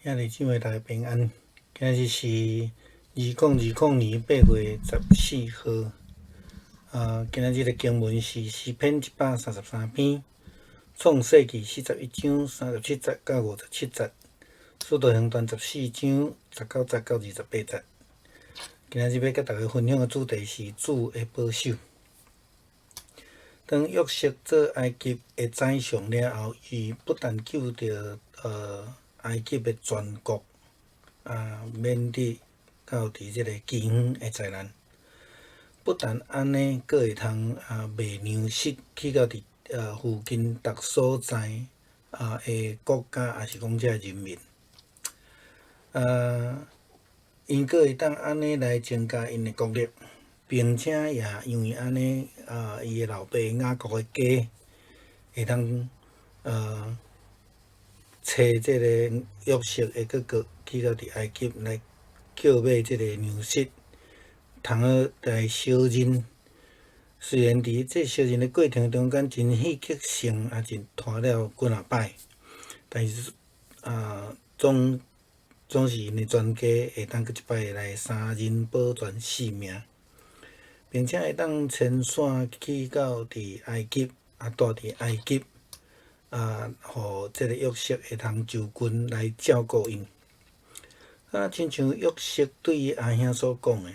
兄弟姊妹大家平安，今日是2020年8月14號。今仔日的經文是詩篇133篇，創世記41章37節到57節，使徒行傳14章19節到28節。今仔日欲佮大家分享的主題是主的保守。當約瑟做埃及的宰相了後，伊不但救著埃及的全國免得到佇這个饑荒的災難。不但按呢，閣會通賣糧食去到佇附近逐所在的國家，抑是講這人民。𪜶閣會當按呢來增加𪜶的國力，並且也因為按呢，伊的老爸雅各的家會當揣這个約瑟的哥哥去到佇埃及來購買這个糧食，通好來相認。雖然佇這相認的過程中間真戲劇性，也真拖了幾若擺，但是總是𪜶的全家會當閣一擺來三人保全性命，並且會當遷徙去到佇埃及，蹛佇埃及。予這个約瑟會通就近來照顧𪜶。親像約瑟對伊阿兄所講的，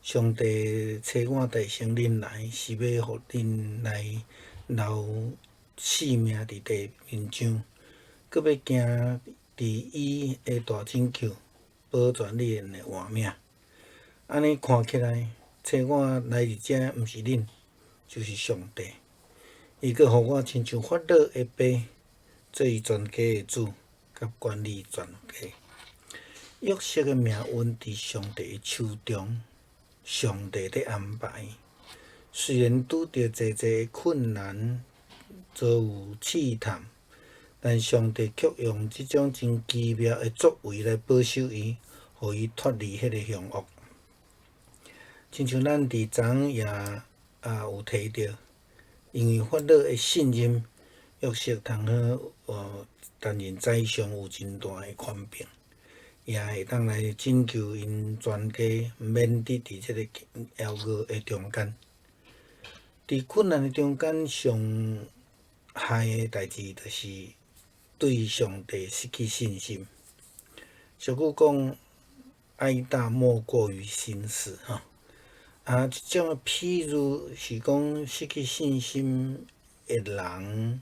上帝差我代先恁來，是欲予恁來留性命佇地面上，閣欲行佇伊的大拯救，保全恁的活命。按呢看起來，差我來佇遮毋是恁，就是上帝。伊閣予我親像法老的爸，做伊全家的主，佮管理全家。約瑟的命運佇上帝的手中，上帝佇安排。雖然拄著濟濟困難，遭遇試探，但上帝卻用這種真奇妙的作為來保守伊，予伊脫離彼个兇惡。親像咱佇昨昏也有提著。因為法老的信任，約瑟通好擔任宰相有真大的權柄，也會當來拯救𪜶全家，免得佇這个枵餓的中間。佇困難的中間，上害的代誌就是對上帝失去信心。俗語講，哀大莫過於心死，吼。這種的譬喻是講失去信心的人，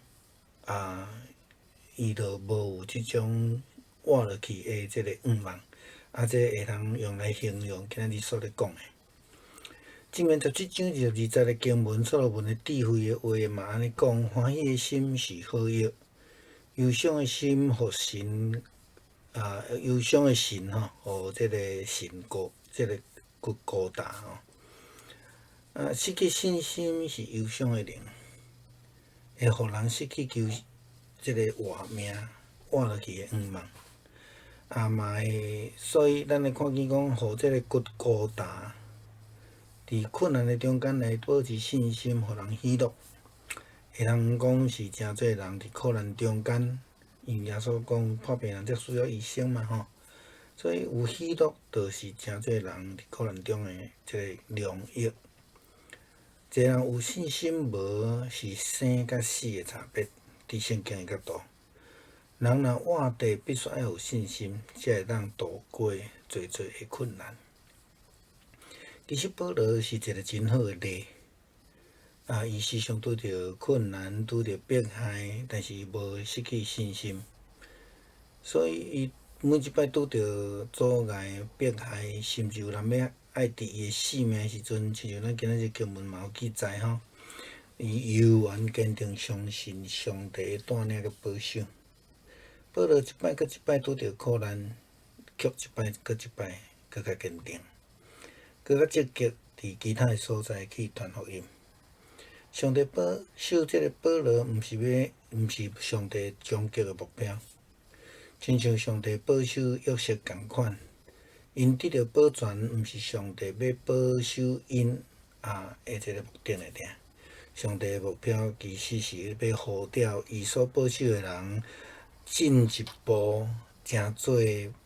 伊就無有這種活落去的這个願望，這會通用來形容今仔日所咧講的。箴言17章22節的經文，所羅門的智慧的話嘛按呢講：歡喜的心是好藥，憂傷的心予神憂傷的神吼，予這个神孤，這个骨孤焦吼。失去信心是憂傷的靈，會予人失去求這个活命、活落去的願望。嘛會，所以咱會看見講，予這个骨孤焦，佇困難的中間來保持信心，予人喜樂。會通講是誠濟人佇苦難中間，因為耶穌講破病人才需要醫生嘛吼，所以有喜樂，就是誠濟人佇苦難中的這个良藥。一个人有信心無，是生佮死的差別。佇聖經的角度，人若活地必須愛有信心，才會當渡過濟濟的困難。其實保羅是一个真好的例。伊時常拄著困難，拄著迫害，但是伊無失去信心。所以伊每一擺拄著阻礙、迫害，甚至有人欲愛置伊的性命時陣，親像咱今仔日經文嘛有記載吼，伊猶原堅定相信上帝的帶領佮保守。保羅一擺閣一擺拄著苦難，卻一擺閣一擺閣較堅定，閣較積極佇其他的所在去傳福音。上帝保守這个保羅，毋是上帝終極的目標，親像上帝保守約瑟仝款。𪜶得著保全，毋是上帝欲保守𪜶的這个目的爾。上帝的目標其實是欲呼召伊所保守的人進一步進成做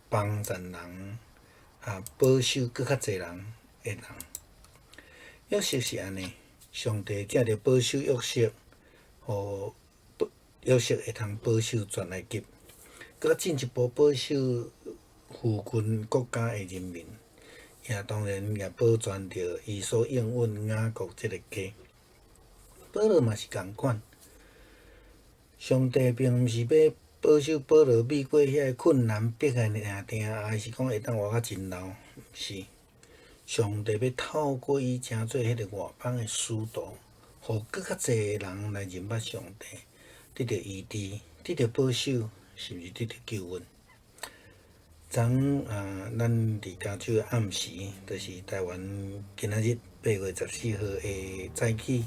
幫贊人啊，保守閣較濟人的人。約瑟是按呢，上帝藉著保守約瑟，予約瑟會通保守全埃及，閣較進一步保守附近國家的人民，也當然也保全著伊所應允雅各這个家。保羅嘛是仝款，上帝並毋是欲保守保羅避過遐个困難迫害爾定，抑是講會當活較真老，毋是。上帝欲透過伊成做彼个外邦的使徒，予閣較濟人來認捌上帝，得著醫治，得著保守，甚至得著救恩。昨啊，咱佇加州的暗時，就是台灣今仔日8月14號的早起，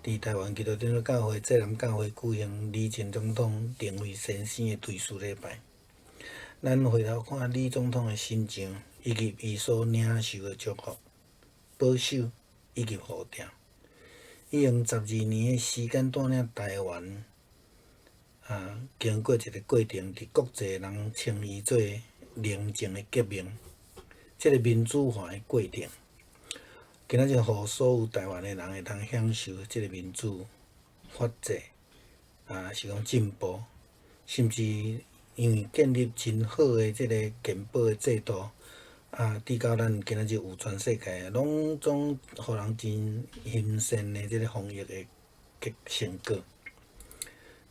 佇台灣基督長老教會濟南教會舉行李前總統鄧惠先生的追思禮拜。咱回頭看李總統的身上，以及伊所領受的祝福、保守以及呼召，伊用12年的時間帶領台灣，啊，經過一个過程，佇國際人稱伊做寧靜的革命，這个民主化的過程，今仔日予所有台灣的人會通享受這个民主、法治，啊，是講進步，甚至因為建立真好的這个健保的制度，啊，直到咱今仔日有全世界攏總予人真欣羨的這个防疫的結成果。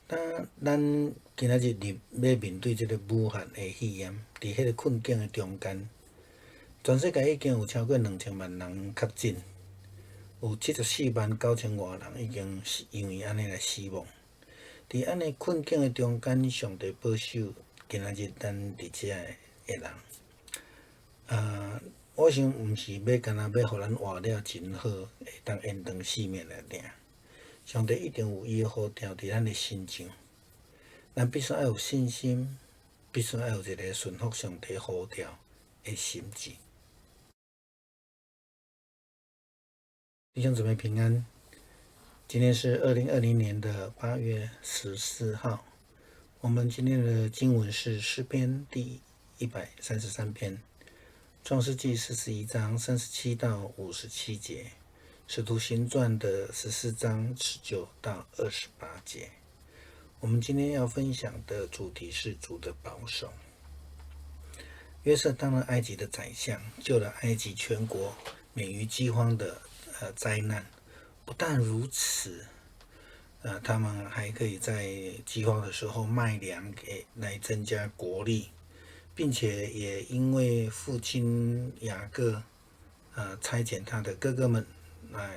當咱今仔日入欲面對這个武漢的肺炎，佇彼个困境的中間，全世界已經有超過2000萬人確診，有74萬9千外人已經是因為按呢來死亡。佇按呢困境的中間，上帝保守今仔日咱佇遮的人。啊，我想毋是欲干焦欲予咱活了真好，會當延長性命爾爾。上帝一定有伊的呼召佇咱的身上，咱必須愛有信心，必須愛有一個順服上帝呼召的心志。弟兄姊妹平安，今天是2020年的8月14號。我們今天的經文是詩篇第133篇，創世紀41章37到57節，使徒行傳的14章19到28節。我們今天要分享的主題是主的保守。約瑟當了埃及的宰相，救了埃及全國免於饑荒的災難。不但如此，他們還可以在饑荒的時候賣糧給來增加國力，並且也因為父親雅各，差遣他的哥哥們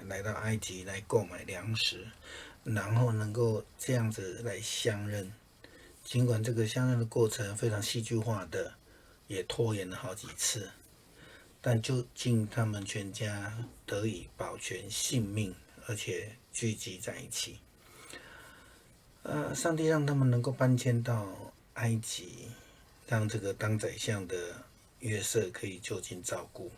來到埃及來購買糧食，然後能夠這樣子來相認。儘管這個相認的過程非常戲劇化的，也拖延了好幾次，但究竟他們全家得以保全性命，而且聚集在一起。上帝讓他們能夠搬遷到埃及，讓這個當宰相的約瑟可以就近照顧。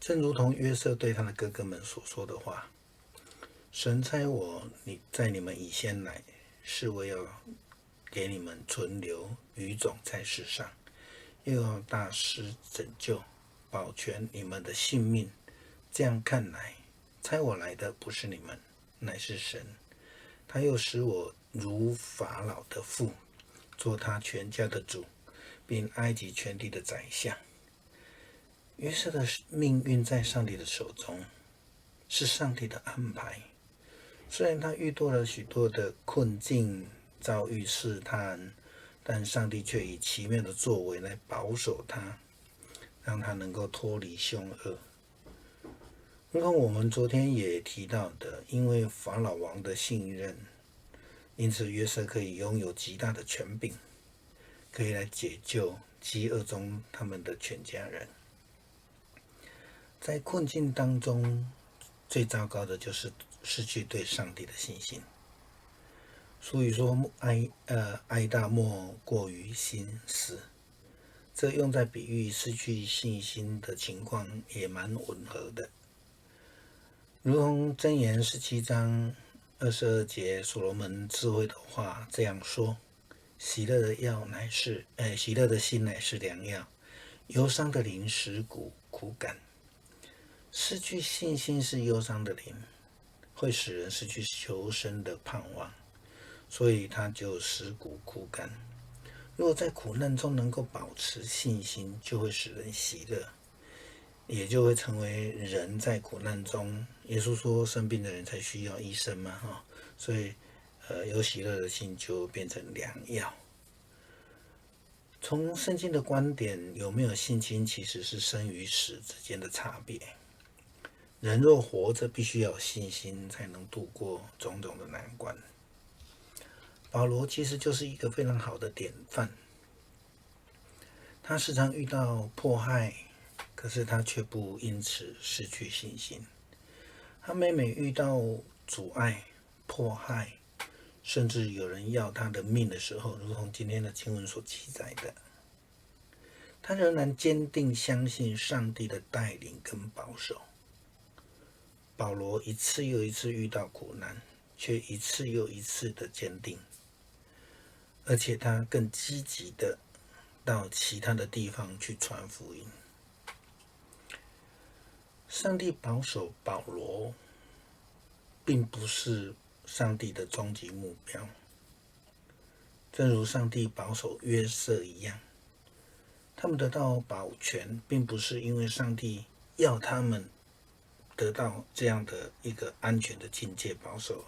正如同約瑟對他的哥哥們所說的話：“神差我，你在你們以先來，是為要給你們存留餘種在世上，又要大施拯救，保全你們的性命。這樣看來，差我來的不是你們，乃是神。他又使我如法老的父，做他全家的主，並埃及全地的宰相。”約瑟的命運在上帝的手中，是上帝的安排。雖然他遇到了許多的困境，遭遇試探，但上帝卻以奇妙的作為來保守他，讓他能夠脫離兇惡。剛剛我們昨天也提到的，因為法老王的信任，因此約瑟可以擁有極大的權柄，可以來解救飢餓中他們的全家人。在困境當中，最糟糕的就是失去對上帝的信心。所以說哀大莫過於心死，這用在比喻失去信心的情況也蠻吻合的。如同箴言17章22節，所羅門智慧的話這樣說：喜樂的藥乃是，喜樂的心乃是良藥，憂傷的靈使骨枯乾。失去信心是憂傷的靈，會使人失去求生的盼望，所以他就使骨枯乾。如果在苦難中能夠保持信心，就會使人喜樂，也就會成為人在苦難中。耶穌說：生病的人才需要醫生嘛，哈，所以，有喜樂的心就變成良藥。從聖經的觀點，有沒有信心其實是生與死之間的差別。人若活着，必須要有信心，才能度過種種的難關。保羅其實就是一個非常好的典範。他時常遇到迫害，可是他卻不因此失去信心。他每每遇到阻礙、迫害，甚至有人要他的命的時候，如同今天的經文所記載的，他仍然堅定相信上帝的帶領跟保守。保羅一次又一次遇到苦難，卻一次又一次的堅定，而且他更積極的到其他的地方去傳福音。上帝保守保羅，並不是上帝的終極目標，正如上帝保守約瑟一樣，他們得到保全，並不是因為上帝要他們得到這樣的一個安全的境界保守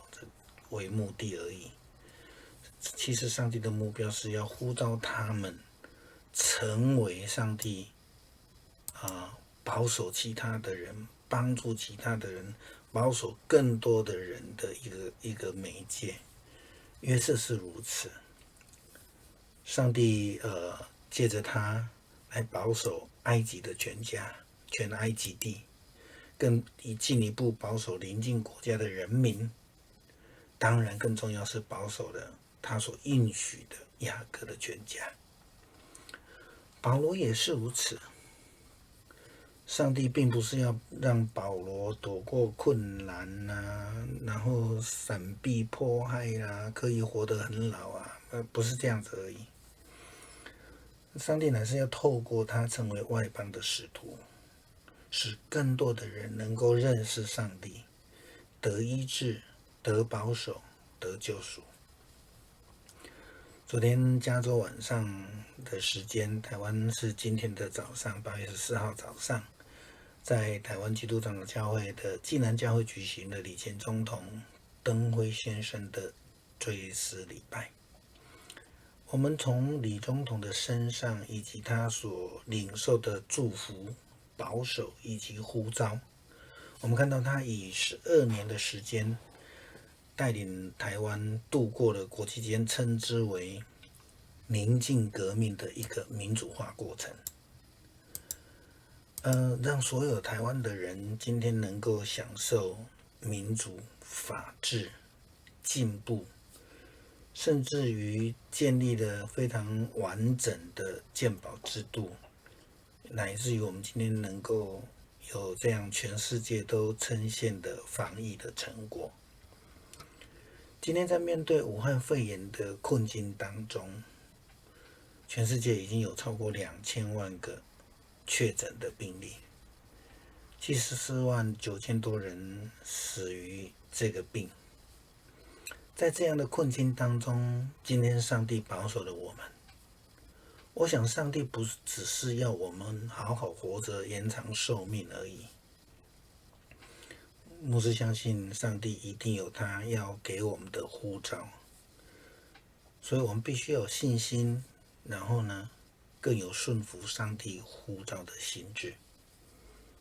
為目的而已。其實上帝的目標是要呼召他們成為上帝保守其他的人，幫助其他的人，保守更多的人的一個媒介。約瑟是如此，上帝借着他來保守埃及的全家，全埃及地，更以進一步保守鄰近國家的人民。當然，更重要是保守了他所應許的雅各的全家。保羅也是如此。上帝並不是要讓保羅躲過困難啊，然後閃避迫害啊，可以活得很老啊，不是這樣子而已。上帝乃是要透過他成為外邦的使徒，使更多的人能夠認識上帝，得醫治、得保守、得救贖。昨天加州晚上的時間，台灣是今天的早上，8月14號早上，在台灣基督長老教會的濟南教會舉行了李前總統登輝先生的追思禮拜。我們從李總統的身上以及他所領受的祝福、保守以及呼召，我們看到他以12年的時間帶領台灣度過了國際間稱之為寧靜革命的一個民主化過程，讓所有台灣的人今天能夠享受民主、法治、進步，甚至於建立了非常完整的健保制度，乃至於我們今天能夠有這樣全世界都稱羨的防疫的成果。今天在面對武漢肺炎的困境當中，全世界已經有超過2000萬個確診的病例，74萬9千多人死於這個病。在這樣的困境當中，今天上帝保守了我們。我想，上帝不只是要我們好好活着、延長壽命而已。牧師相信，上帝一定有他要給我們的呼召，所以我們必須有信心，然後呢，更有順服上帝呼召的心志。